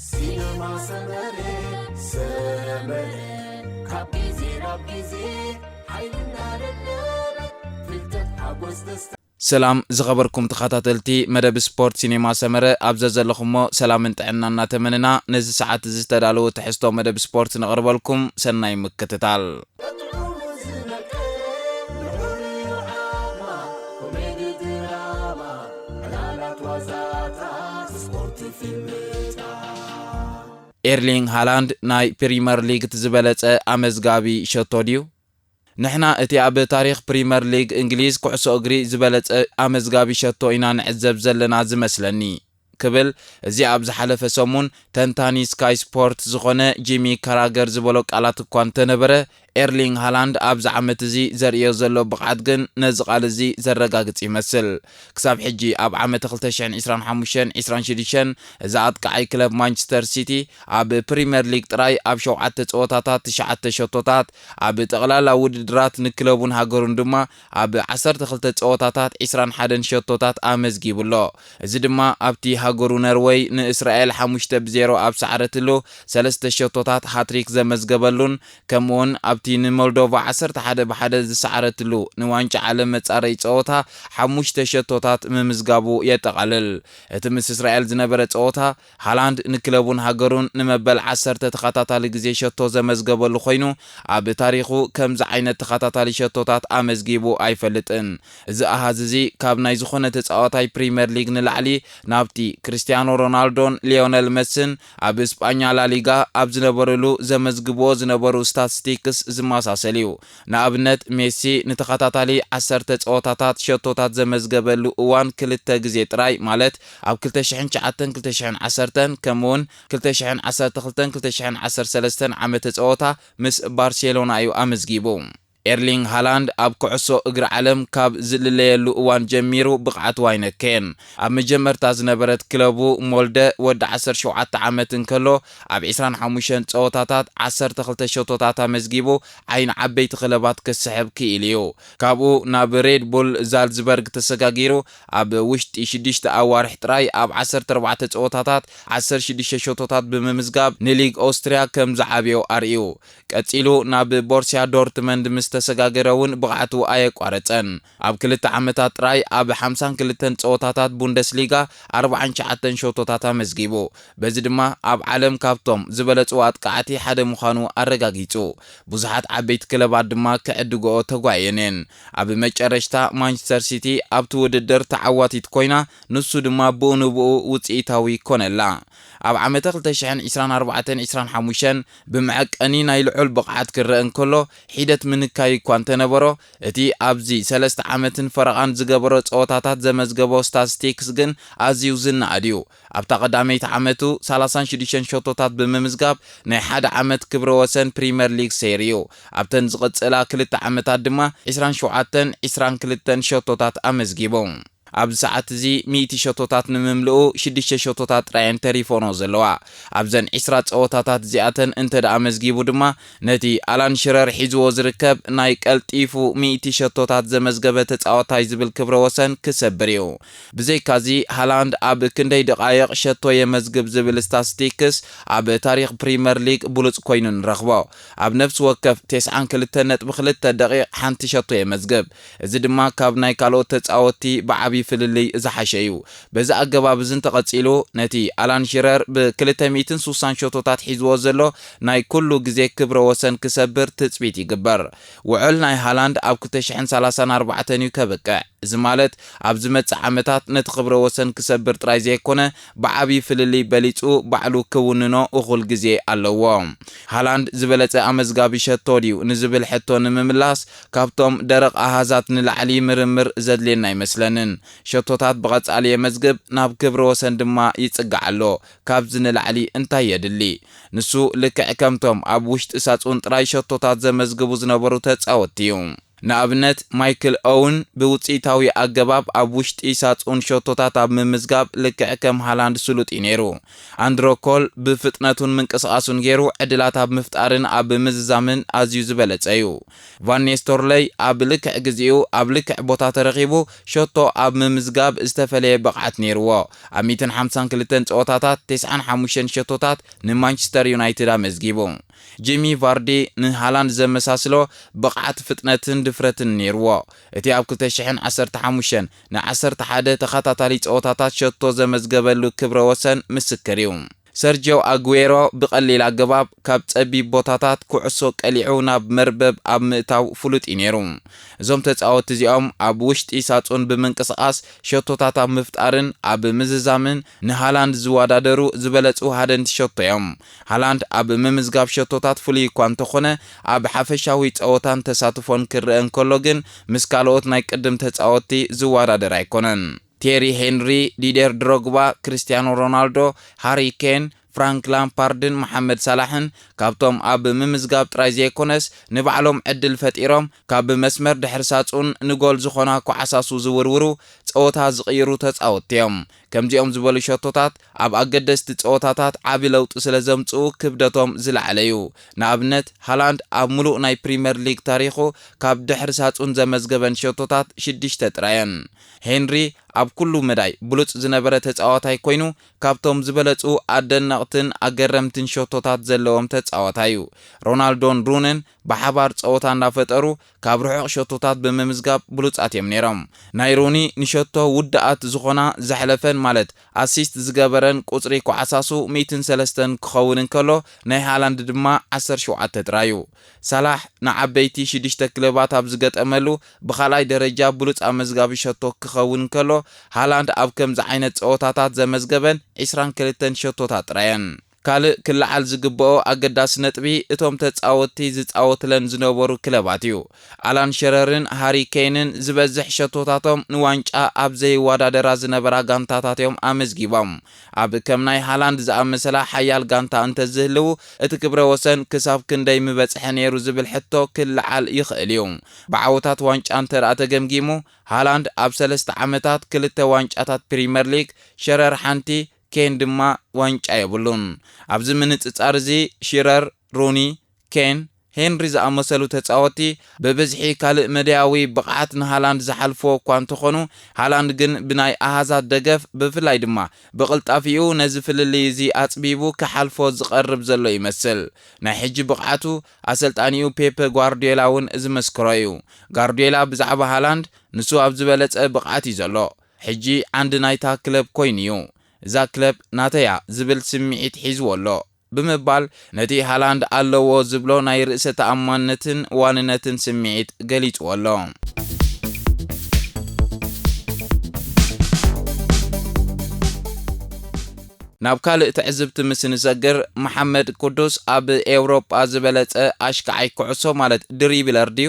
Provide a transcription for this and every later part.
ሲነማ ሰመረ ሰመረ ካብ ግዜ ናብ ግዜ ሓይልና ደደበ ፍልጠት ሓጎስ ደስታ ሰላም ዝኸበርኩም ተኸታተልቲ መደብ ስፖርት ሲኔማ ሰመረ፣ ኣብ ዘዘለኹሞ ሰላምን ጥዕና እናተመንና፣ ነዚ ሰዓት እዚ ዝተዳለወ ትሕዝቶ መደብ ስፖርት ነቕርበልኩም። ሰናይ ምክትታል። ኤርሊንግ ሃላንድ ናይ ፕሪመር ሊግ እቲ ዝበለጸ ኣመዝጋቢ ሸቶ ድዩ? ንሕና እቲ ኣብ ታሪኽ ፕሪመር ሊግ እንግሊዝ ኩዕሶ እግሪ ዝበለጸ ኣመዝጋቢ ሸቶ ኢና ንዕዘብ ዘለና ዝመስለኒ፣ ክብል እዚ ኣብ ዝሓለፈ ሰሙን ተንታኒ ስካይ ስፖርት ዝኾነ ጂሚ ካራገር ዝበሎ ቃላት እኳ እንተነበረ፣ ኤርሊንግ ሃላንድ ኣብዚ ዓመት እዚ ዘርእዮ ዘሎ ብቕዓት ግን ነዚ ቃል እዚ ዘረጋግጽ ይመስል። ክሳብ ሕጂ ኣብ ዓመተ ክልተ ሽሕን ዕስራን ሓሙሽተን ዕስራን ሽዱሽተን እዚ ኣጥቃዓይ ክለብ ማንቸስተር ሲቲ ኣብ ፕሪምየር ሊግ ጥራይ ኣብ ሸውዓተ ጸወታታት ትሽዓተ ሸቶታት፣ ኣብ ጠቕላላ ውድድራት ንክለቡን ሃገሩን ድማ ኣብ ዓሰርተ ክልተ ጸወታታት ዕስራን ሓደን ሸቶታት ኣመዝጊቡ ኣሎ። እዚ ድማ ኣብቲ ሃገሩ ነርወይ ንእስራኤል ሓሙሽተ ብዜሮ ኣብ ሰዓረትሉ ሰለስተ ሸቶታት ሃትሪክ ዘመዝገበሉን ከምኡውን ኣብቲ ንሞልዶቫ ዓሰርተ ሓደ ብሓደ ዝሰዓረትሉ ንዋንጫ ዓለም መጻረዪ ጸወታ ሓሙሽተ ሸቶታት ምምዝጋቡ የጠቓልል። እቲ ምስ እስራኤል ዝነበረ ጸወታ፣ ሃላንድ ንክለቡን ሃገሩን ንመበል ዓሰርተ ተኸታታሊ ግዜ ሸቶ ዘመዝገበሉ ኮይኑ፣ ኣብ ታሪኹ ከምዚ ዓይነት ተኸታታሊ ሸቶታት ኣመዝጊቡ ኣይፈልጥን። እዚ ኣሃዝ እዚ ካብ ናይ ዝኾነ ተጻዋታይ ፕሪምየር ሊግ ንላዕሊ ናብቲ ክርስትያኖ ሮናልዶን ሊዮነል መስን ኣብ ስጳኛ ላሊጋ ኣብ ዝነበሩሉ ዘመዝግብዎ ዝነበሩ ስታትስቲክስ ዝመሳሰል እዩ። ንኣብነት ሜሲ ንተኸታታሊ ዓሰርተ ጸወታታት ሸቶታት ዘመዝገበሉ እዋን ክልተ ግዜ ጥራይ፣ ማለት ኣብ ክልተ ሽሕን ትሽዓተን ክልተ ሽሕን ዓሰርተን ከምኡውን ክልተ ሽሕን ዓሰርተ ክልተን ክልተ ሽሕን ዓሰርተ ሰለስተን ዓመተ ጸወታ ምስ ባርሴሎና እዩ ኣመዝጊቡ። ኤርሊንግ ሃላንድ ኣብ ኩዕሶ እግሪ ዓለም ካብ ዝልለየሉ እዋን ጀሚሩ ብቕዓቱ ኣይነከየን። ኣብ መጀመርታ ዝነበረት ክለቡ ሞልደ ወዲ ዓሰርተ ሸውዓተ ዓመት እንከሎ ኣብ ዕስራን ሓሙሽተን ጸወታታት ዓሰርተ ክልተ ሸቶታት ኣመዝጊቡ ዓይኒ ዓበይቲ ክለባት ክስሕብ ክኢሉ እዩ። ካብኡ ናብ ሬድ ቡል ዛልዝበርግ ተሰጋጊሩ ኣብ ውሽጢ ሽዱሽተ ኣዋርሕ ጥራይ ኣብ ዓሰርተ ኣርባዕተ ጸወታታት ዓሰርተ ሽዱሽተ ሸቶታት ብምምዝጋብ ንሊግ ኦስትርያ ከም ዝዓብዮ ኣርእዩ። ቀጺሉ ናብ ቦርሲያ ዶርትመንድ ምስ ተሰጋገረ እውን ብቕዓቱ ኣየቋረጸን። ኣብ ክልተ ዓመታት ጥራይ ኣብ ሓምሳን ክልተን ጸወታታት ቡንደስሊጋ ኣርባዓን ትሽዓተን ሸቶታት ኣመዝጊቡ። በዚ ድማ ኣብ ዓለም ካብቶም ዝበለጹ ኣጥቃዕቲ ሓደ ምዃኑ ኣረጋጊጹ። ብዙሓት ዓበይቲ ክለባት ድማ ክዕድግኦ ተጓየን እየን። ኣብ መጨረሽታ ማንቸስተር ሲቲ ኣብቲ ውድድር ተዓዋቲት ኮይና፣ ንሱ ድማ ብኡ ንብኡ ውጽኢታዊ ኮነላ። ኣብ ዓመተ ክልተ ሽሕን ዕስራን ኣርባዕተን ዕስራን ሓሙሽተን ብመዐቀኒ ናይ ልዑል ብቕዓት ክረአ እንከሎ፣ ሒደት ምንካይ እኳ እንተነበሮ፣ እቲ ኣብዚ ሰለስተ ዓመትን ፈረቓን ዝገበሮ ጸወታታት ዘመዝገቦ ስታትስቲክስ ግን ኣዝዩ ዝነኣድ እዩ። ኣብታ ቀዳመይቲ ዓመቱ ሰላሳን ሽዱሽተን ሸቶታት ብምምዝጋብ ናይ ሓደ ዓመት ክብረ ወሰን ፕሪምየር ሊግ ሰይሩ እዩ። ኣብተን ዝቕጽላ ክልተ ዓመታት ድማ ዕስራን ሸውዓተን ዕስራን ክልተን ሸቶታት ኣመዝጊቡ። ኣብዚ ሰዓት እዚ ሚእቲ ሸቶታት ንምምልኡ ሽዱሽተ ሸቶታት ጥራየን ተሪፎኖ ዘለዋ። ኣብዘን ዕስራ ጸወታታት እዚኣተን እንተ ደኣ መዝጊቡ ድማ ነቲ ኣላን ሽረር ሒዝዎ ዝርከብ ናይ ቀልጢፉ ሚእቲ ሸቶታት ዘመዝገበ ተጻዋታይ ዝብል ክብረ ወሰን ክሰብር እዩ። ብዘይካዚ ሃላንድ ኣብ ክንደይ ደቓይቕ ሸቶ የመዝግብ ዝብል ስታትስቲክስ ኣብ ታሪኽ ፕሪምየር ሊግ ብሉጽ ኮይኑ ንረኽቦ። ኣብ ነፍሲ ወከፍ ተስዓን ክልተ ነጥቢ ክልተ ደቒቕ ሓንቲ ሸቶ የመዝግብ። እዚ ድማ ካብ ናይ ካልኦት ተጻወትቲ ብዓቢ ፍልልይ ዝሓሸ እዩ። በዚ ኣገባብ እዚ እንተቐጺሉ፣ ነቲ ኣላን ሽረር ብ ክልተ ሚእትን ስሳን ሸቶታት ሒዝዎ ዘሎ ናይ ኩሉ ግዜ ክብረ ወሰን ክሰብር ትጽቢት ይግበር። ውዕል ናይ ሃላንድ ኣብ ክልተ ሽሕን ሰላሳን ኣርባዕተን እዩ ከብቅዕ። እዚ ማለት ኣብ ዝመጽእ ዓመታት ነቲ ክብረ ወሰን ክሰብር ጥራይ ዘይኮነ፣ ብዓቢ ፍልልይ በሊጹ ባዕሉ ክውንኖ እኹል ግዜ ኣለዎ። ሃላንድ ዝበለጸ ኣመዝጋቢ ሸቶ ድዩ ንዝብል ሕቶ ንምምላስ፣ ካብቶም ደረቕ ኣሃዛት ንላዕሊ ምርምር ዘድልየና ኣይመስለንን። ሸቶታት ብቐጻሊ የመዝግብ፣ ናብ ክብረ ወሰን ድማ ይጽጋዕ ኣሎ። ካብዚ ንላዕሊ እንታይ የድሊ? ንሱ ልክዕ ከምቶም ኣብ ውሽጢ ሳጹን ጥራይ ሸቶታት ዘመዝግቡ ዝነበሩ ተጻወትቲ እዩ። ንኣብነት፣ ማይክል ኦውን ብውጽኢታዊ ኣገባብ ኣብ ውሽጢ ሳጹን ሸቶታት ኣብ ምምዝጋብ ልክዕ ከም ሃላንድ ስሉጥ እዩ ነይሩ። ኣንድሮ ኮል ብፍጥነቱን ምንቅስቓሱን ገይሩ ዕድላት ኣብ ምፍጣርን ኣብ ምዝዛምን ኣዝዩ ዝበለጸ እዩ። ቫን ኒስተርሎይ ኣብ ልክዕ ግዜኡ ኣብ ልክዕ ቦታ ተረኺቡ ሸቶ ኣብ ምምዝጋብ ዝተፈለየ ብቕዓት ነይርዎ። ኣብ ሚእትን ሓምሳን ክልተን ጸወታታት ተስዓን ሓሙሽተን ሸቶታት ንማንቸስተር ዩናይትድ ኣመዝጊቡ። ጂሚ ቫርዲ ንሃላንድ ዘመሳስሎ ብቕዓት፣ ፍጥነትን ድፍረትን ነይርዎ። እቲ ኣብ ክልተ ሽሕን ዓሰርተ ሓሙሽተን ንዓሰርተ ሓደ ተኸታታሊ ጸወታታት ሸቶ ዘመዝገበሉ ክብረ ወሰን ምስክር እዩ። ሰርጂዮ ኣጉዌሮ ብቐሊል ኣገባብ ካብ ጸቢብ ቦታታት ኩዕሶ ቀሊዑ ናብ መርበብ ኣብ ምእታው ፍሉጥ እዩ ነይሩ። እዞም ተጻወትቲ እዚኦም ኣብ ውሽጢ ሳጹን ብምንቅስቓስ ሸቶታት ኣብ ምፍጣርን ኣብ ምዝዛምን ንሃላንድ ዝወዳደሩ ዝበለጹ ሃደንቲ ሸቶ እዮም። ሃላንድ ኣብ ምምዝጋብ ሸቶታት ፍሉይ እኳ እንተኾነ፣ ኣብ ሓፈሻዊ ጸወታን ተሳትፎን ክረአ እንከሎ ግን ምስ ካልኦት ናይ ቅድም ተጻወትቲ ዝወዳደር ኣይኮነን። ቴሪ ሄንሪ፣ ዲዴር ድሮግባ፣ ክርስቲያኖ ሮናልዶ፣ ሃሪ ኬን፣ ፍራንክ ላምፓርድን መሓመድ ሳላሕን ካብቶም ኣብ ምምዝጋብ ጥራይ ዘይኮነስ ንባዕሎም ዕድል ፈጢሮም ካብ መስመር ድሕሪ ሳጹን ንጎል ዝኾና ኮዓሳሱ ዝውርውሩ፣ ጸወታ ዝቕይሩ ተጻወትቲ እዮም። ከምዚኦም ዝበሉ ሸቶታት ኣብ ኣገደስቲ ጸወታታት ዓቢ ለውጢ ስለ ዘምጽኡ ክብደቶም ዝለዓለ እዩ። ንኣብነት፣ ሃላንድ ኣብ ምሉእ ናይ ፕሪምየር ሊግ ታሪኹ ካብ ድሕሪ ሳጹን ዘመዝገበን ሸቶታት ሽዱሽተ ጥራየን። ሄንሪ ኣብ ኩሉ መዳይ ብሉጽ ዝነበረ ተጻዋታይ ኮይኑ፣ ካብቶም ዝበለጹ ኣደነቕትን ኣገረምትን ሸቶታት ዘለዎም ተጻዋታይ እዩ። ሮናልዶን ሩንን ብሓባር ጸወታ እናፈጠሩ ካብ ርሑቕ ሸቶታት ብምምዝጋብ ብሉጻት እዮም ነይሮም። ናይ ሩኒ ንሸቶ ውድኣት ዝኾና ዘሕለፈን ማለት ኣሲስት ዝገበረን ቁጽሪ ኮዓሳሱ ሚእትን ሰለስተን ክኸውን እንከሎ፣ ናይ ሃላንድ ድማ ዓሰርተ ሸውዓተ ጥራይ እዩ። ሳላሕ ንዓበይቲ ሽዱሽተ ክለባት ኣብ ዝገጠመሉ ብኻልኣይ ደረጃ ብሉጽ ኣመዝጋቢ ሸቶ ክኸውን እንከሎ፣ ሃላንድ ኣብ ከምዚ ዓይነት ጸወታታት ዘመዝገበን ዕስራን ክልተን ሸቶታት ጥራየን። ካልእ ክለዓል ዝግብኦ ኣገዳሲ ነጥቢ እቶም ተጻወትቲ ዝጻወትለን ዝነበሩ ክለባት እዩ። ኣላን ሸረርን ሃሪ ኬንን ዝበዝሕ ሸቶታቶም ንዋንጫ ኣብ ዘይወዳደራ ዝነበራ ጋንታታት እዮም ኣመዝጊቦም። ኣብ ከም ናይ ሃላንድ ዝኣመሰላ ሓያል ጋንታ እንተዝህልው፣ እቲ ክብረ ወሰን ክሳብ ክንደይ ምበጽሐ ነይሩ ዝብል ሕቶ ክለዓል ይኽእል እዩ። ብዓወታት ዋንጫ እንተ ደኣ ተገምጊሙ፣ ሃላንድ ኣብ ሰለስተ ዓመታት ክልተ ዋንጫታት ፕሪምየር ሊግ፣ ሸረር ሓንቲ፣ ኬን ድማ ዋንጫ የብሉን። ኣብዚ ምንጽጻር እዚ ሽረር፣ ሩኒ፣ ኬን፣ ሄንሪ ዝኣመሰሉ ተጻወትቲ ብብዝሒ ካልእ መዳያዊ ብቕዓት ንሃላንድ ዝሓልፍዎ እኳ እንተኾኑ፣ ሃላንድ ግን ብናይ ኣሃዛት ደገፍ፣ ብፍላይ ድማ ብቕልጣፊኡ ነዚ ፍልልይ እዚ ኣጽቢቡ ክሓልፎ ዝቐርብ ዘሎ ይመስል። ናይ ሕጂ ብቕዓቱ ኣሰልጣኒኡ ፔፐ ጓርዲዮላ እውን ዝመስክሮ እዩ። ጓርዲዮላ ብዛዕባ ሃላንድ፣ "ንሱ ኣብ ዝበለጸ ብቕዓት እዩ ዘሎ። ሕጂ ዓንዲ ናይታ ክለብ ኮይኑ እዩ። እዛ ክለብ ናተይ እያ" ዝብል ስምዒት ሒዝዎ ኣሎ ብምባል ነቲ ሃላንድ ኣለዎ ዝብሎ ናይ ርእሰ ተኣማንነትን ዋንነትን ስምዒት ገሊጽዎ ኣሎ። ናብ ካልእ ትዕዝብቲ ምስ ንሰግር፣ መሓመድ ቅዱስ ኣብ ኤውሮጳ ዝበለጸ ኣሽካዓይ ኩዕሶ ማለት ድሪብለር ድዩ?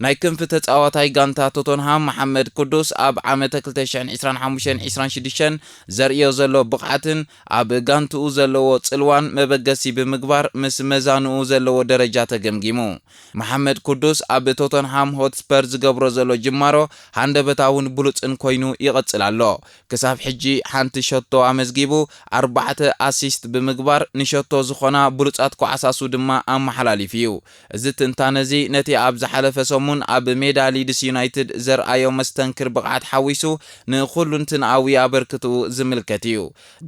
ናይ ክንፊ ተጻዋታይ ጋንታ ቶተንሃም መሓመድ ቅዱስ ኣብ ዓመተ ክልተ ሽሕን ዕስራን ሓሙሽተን ዕስራን ሽዱሽተን ዘርእዮ ዘሎ ብቕዓትን ኣብ ጋንትኡ ዘለዎ ጽልዋን መበገሲ ብምግባር ምስ መዛንኡ ዘለዎ ደረጃ ተገምጊሙ። መሓመድ ቅዱስ ኣብ ቶተንሃም ሆትስፐር ዝገብሮ ዘሎ ጅማሮ ሃንደበታውን ብሉጽን ኮይኑ ይቕጽል ኣሎ። ክሳብ ሕጂ ሓንቲ ሸቶ ኣመዝጊቡ፣ ኣርባዕተ ኣሲስት ብምግባር ንሸቶ ዝኾና ብሉጻት ኮዓሳሱ ድማ ኣመሓላሊፉ እዩ። እዚ ትንታነ እዚ ነቲ ኣብ ዝሓለፈ ሰሙን ኣብ ሜዳ ሊድስ ዩናይትድ ዘርኣዮ መስተንክር ብቕዓት ሓዊሱ ንኹሉንትንኣዊ ኣበርክትኡ ዝምልከት እዩ።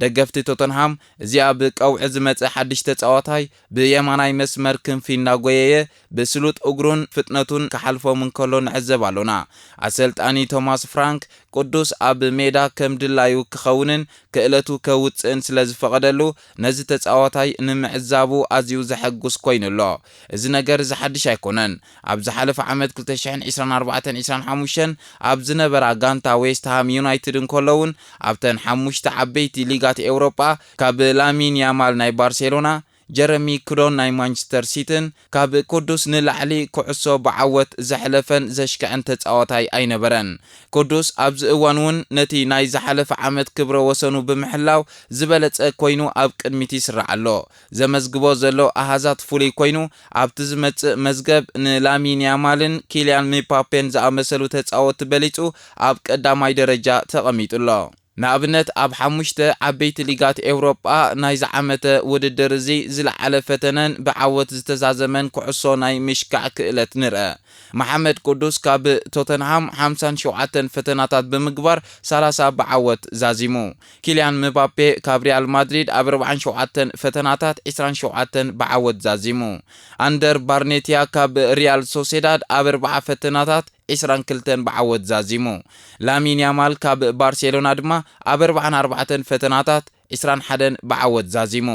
ደገፍቲ ቶተንሃም እዚኣ ብቀውዒ ዝመጸ ሓድሽ ተጻዋታይ ብየማናይ መስመር ክንፊ እናጎየየ ብስሉጥ እግሩን ፍጥነቱን ክሓልፎም እንከሎ ንዕዘብ ኣሎና። ኣሰልጣኒ ቶማስ ፍራንክ ቅዱስ ኣብ ሜዳ ከም ድላዩ ክኸውንን ክእለቱ ከውጽእን ስለ ዝፈቐደሉ ነዚ ተጻዋታይ ንምዕዛቡ ኣዝዩ ዘሐጉስ ኮይኑ ኣሎ። እዚ ነገር እዚ ሓድሽ ኣይኮነን። ኣብ ዝሓለፈ ዓመት ክልተ ሽሕን ዕስራን ኣርባዕተን ዕስራን ሓሙሽተን ኣብ ዝነበራ ጋንታ ዌስትሃም ዩናይትድ እንከሎ እውን ኣብተን ሓሙሽተ ዓበይቲ ሊጋት ኤውሮጳ ካብ ላሚን ያማል ናይ ባርሴሎና፣ ጀረሚ ክዶን ናይ ማንቸስተር ሲቲን ካብ ቅዱስ ንላዕሊ ኩዕሶ ብዓወት ዘሕለፈን ዘሽክዐን ተጻዋታይ ኣይነበረን። ቅዱስ ኣብዚ እዋን እውን ነቲ ናይ ዝሓለፈ ዓመት ክብረ ወሰኑ ብምሕላው ዝበለጸ ኮይኑ ኣብ ቅድሚት ይስራዕ ኣሎ። ዘመዝግቦ ዘሎ ኣሃዛት ፍሉይ ኮይኑ ኣብቲ ዝመጽእ መዝገብ ንላሚን ያማልን ኪልያን ምባፔን ዝኣመሰሉ ተጻወትቲ በሊጹ ኣብ ቀዳማይ ደረጃ ተቐሚጡ ኣሎ። ንኣብነት ኣብ ሓሙሽተ ዓበይቲ ሊጋት ኤውሮጳ ናይዚ ዓመተ ውድድር እዚ ዝለዓለ ፈተነን ብዓወት ዝተዛዘመን ኩዕሶ ናይ ምሽካዕ ክእለት ንርአ። መሓመድ ቅዱስ ካብ ቶተንሃም ሓምሳን ሸውዓተን ፈተናታት ብምግባር ሰላሳ ብዓወት ዛዚሙ። ኪልያን ምባፔ ካብ ሪያል ማድሪድ ኣብ ኣርባዓን ሸውዓተን ፈተናታት ዕስራን ሸውዓተን ብዓወት ዛዚሙ። ኣንደር ባርኔቲያ ካብ ሪያል ሶሴዳድ ኣብ ኣርባዓ ፈተናታት ዕስራን ክልተን ብዓወት ዛዚሙ። ላሚን ያማል ካብ ባርሴሎና ድማ ኣብ ኣርባዓን ኣርባዕተን ፈተናታት ዕስራን ሓደን ብዓወት ዛዚሙ።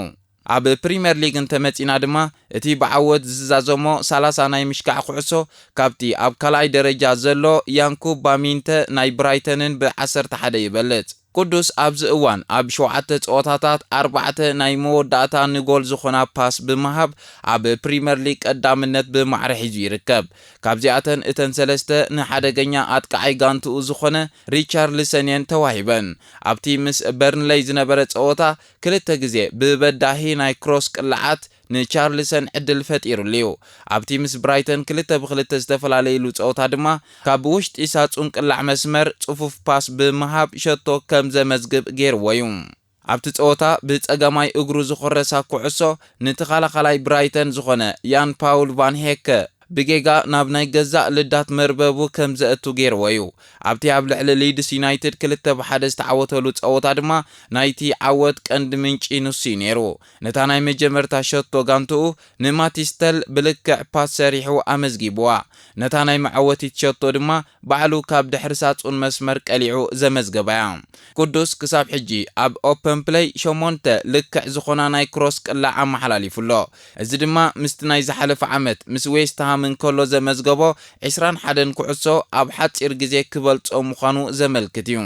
ኣብ ፕሪምየር ሊግ እንተመጺና ድማ እቲ ብዓወት ዝዛዘሞ ሰላሳ ናይ ምሽካዕ ኩዕሶ ካብቲ ኣብ ካልኣይ ደረጃ ዘሎ ያንኩብ ባሚንተ ናይ ብራይተንን ብ ዓሰርተ ሓደ ይበልጽ። ቅዱስ ኣብዚ እዋን ኣብ ሸውዓተ ጸወታታት ኣርባዕተ ናይ መወዳእታ ንጎል ዝኾና ፓስ ብምሃብ ኣብ ፕሪምየር ሊግ ቀዳምነት ብማዕረ ሒዙ ይርከብ። ካብዚኣተን እተን ሰለስተ ንሓደገኛ ኣጥቃዓይ ጋንትኡ ዝኾነ ሪቻርልሰን እየን ተዋሂበን። ኣብቲ ምስ በርንለይ ዝነበረ ጸወታ ክልተ ግዜ ብበዳሂ ናይ ክሮስ ቅልዓት ንቻርልሰን ዕድል ፈጢሩሉ እዩ። ኣብቲ ምስ ብራይተን ክልተ ብክልተ ዝተፈላለየሉ ጸወታ ድማ ካብ ውሽጢ ሳጹን ቅላዕ መስመር ጽፉፍ ፓስ ብምሃብ ሸቶ ከም ዘመዝግብ ገይርዎ እዩ። ኣብቲ ጸወታ ብጸጋማይ እግሩ ዝኾረሳ ኩዕሶ ንተኸላኻላይ ብራይተን ዝኾነ ያን ፓውል ቫን ሄከ ብጌጋ ናብ ናይ ገዛእ ልዳት መርበቡ ከም ዘእቱ ገይርዎ እዩ። ኣብቲ ኣብ ልዕሊ ሊድስ ዩናይትድ ክልተ ብ ሓደ ዝተዓወተሉ ጸወታ ድማ ናይቲ ዓወት ቀንዲ ምንጪ ንሱ እዩ ነይሩ። ነታ ናይ መጀመርታ ሸቶ ጋንትኡ ንማቲስተል ብልክዕ ፓስ ሰሪሑ ኣመዝጊብዋ። ነታ ናይ መዐወቲት ሸቶ ድማ ባዕሉ ካብ ድሕሪ ሳጹን መስመር ቀሊዑ ዘመዝገባ እያ። ቅዱስ ክሳብ ሕጂ ኣብ ኦፐን ፕለይ ሸሞንተ ልክዕ ዝኾና ናይ ክሮስ ቅላዕ ኣመሓላሊፉ ኣሎ። እዚ ድማ ምስቲ ናይ ዝሓለፈ ዓመት ምስ ዌስትሃም እንከሎ ዘመዝገቦ ዕስራን ሓደን ኩዕሶ ኣብ ሓጺር ግዜ ክበልጾ ምዃኑ ዘመልክት እዩ።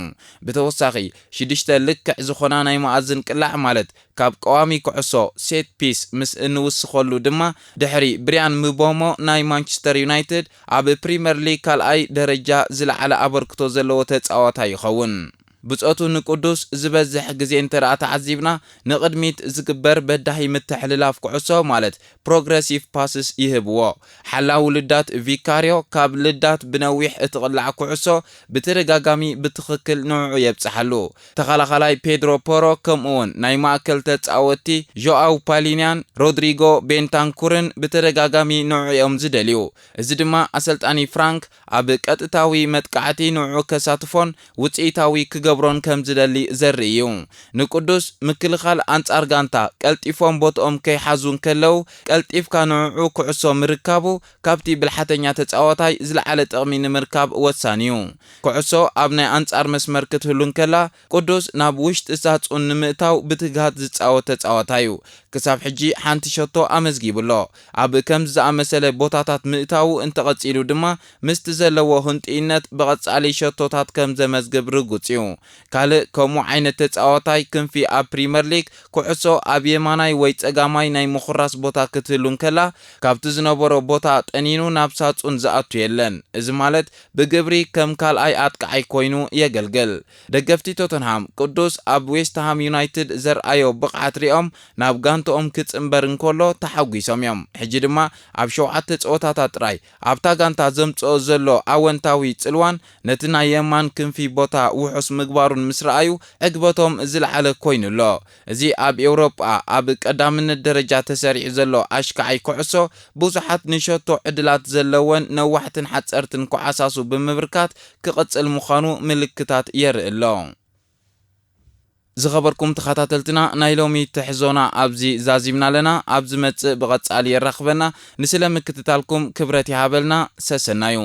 ብተወሳኺ ሽዱሽተ ልክዕ ዝኾና ናይ መኣዝን ቅላዕ ማለት ካብ ቀዋሚ ኩዕሶ ሴት ፒስ ምስ እንውስኸሉ ድማ ድሕሪ ብሪያን ምቦሞ ናይ ማንቸስተር ዩናይትድ ኣብ ፕሪምየር ሊግ ካልኣይ ደረጃ ዝለዓለ ኣበርክቶ ዘለዎ ተጻዋታይ ይኸውን። ብጾቱ ንቅዱስ ዝበዝሕ ግዜ እንተ ደኣ ተዓዚብና ንቕድሚት ዝግበር በዳሂ ምትሕልላፍ ኩዕሶ ማለት ፕሮግረሲቭ ፓስስ ይህብዎ። ሓላው ልዳት ቪካርዮ ካብ ልዳት ብነዊሕ እትቕላዕ ኩዕሶ ብተደጋጋሚ ብትኽክል ንዕኡ የብጽሓሉ። ተኸላኻላይ ፔድሮ ፖሮ ከምኡውን ናይ ማእከል ተጻወትቲ ዦኣው ፓሊንያን ሮድሪጎ ቤንታንኩርን ብተደጋጋሚ ንዕኡ እዮም ዝደልዩ። እዚ ድማ ኣሰልጣኒ ፍራንክ ኣብ ቀጥታዊ መጥቃዕቲ ንዕኡ ከሳትፎን ውጽኢታዊ ክገብሮን ከም ዝደሊ ዘርኢ እዩ። ንቅዱስ ምክልኻል ኣንጻር ጋንታ ቀልጢፎም ቦትኦም ከይሓዙ እንከለዉ ቀልጢፍካ ንዕኡ ኩዕሶ ምርካቡ ካብቲ ብልሓተኛ ተጻዋታይ ዝለዓለ ጥቕሚ ንምርካብ ወሳኒ እዩ። ኩዕሶ ኣብ ናይ ኣንጻር መስመር ክትህሉ እንከላ ቅዱስ ናብ ውሽጢ ሳጹን ንምእታው ብትግሃት ዝጻወት ተጻዋታይ እዩ። ክሳብ ሕጂ ሓንቲ ሸቶ ኣመዝጊቡ ኣሎ። ኣብ ከምዚ ዝኣመሰለ ቦታታት ምእታዉ እንተቐጺሉ ድማ ምስቲ ዘለዎ ህንጥይነት ብቐጻሊ ሸቶታት ከም ዘመዝግብ ርጉጽ እዩ። ካልእ ከምኡ ዓይነት ተጻዋታይ ክንፊ ኣብ ፕሪመር ሊግ ኩዕሶ ኣብ የማናይ ወይ ጸጋማይ ናይ ምኹራስ ቦታ ክትህሉ እንከላ ካብቲ ዝነበሮ ቦታ ጠኒኑ ናብ ሳጹን ዝኣቱ የለን። እዚ ማለት ብግብሪ ከም ካልኣይ ኣጥቃዓይ ኮይኑ የገልግል። ደገፍቲ ቶተንሃም ቅዱስ ኣብ ዌስትሃም ዩናይትድ ዘርኣዮ ብቕዓት ሪኦም ናብ ጋንትኦም ክጽንበር እንከሎ ተሓጒሶም እዮም። ሕጂ ድማ ኣብ ሸውዓተ ጸወታታት ጥራይ ኣብታ ጋንታ ዘምጽኦ ዘሎ ኣወንታዊ ጽልዋን ነቲ ናይ የማን ክንፊ ቦታ ውሑስ ምግባሩን ምስ ረኣዩ ዕግበቶም ዝለዓለ ኮይኑ ኣሎ። እዚ ኣብ ኤውሮጳ ኣብ ቀዳምነት ደረጃ ተሰሪዑ ዘሎ ኣሽካዓይ ኩዕሶ ብዙሓት ንሸቶ ዕድላት ዘለወን ነዋሕትን ሓጸርትን ኮዓሳሱ ብምብርካት ክቕጽል ምዃኑ ምልክታት የርኢ ኣሎ። ዝኸበርኩም ተኸታተልትና ናይ ሎሚ ትሕዞና ኣብዚ ዛዚምና ኣለና። ኣብ ዝመጽእ ብቐጻሊ የራኽበና። ንስለ ምክትታልኩም ክብረት ይሃበልና። ሰሰናዩ።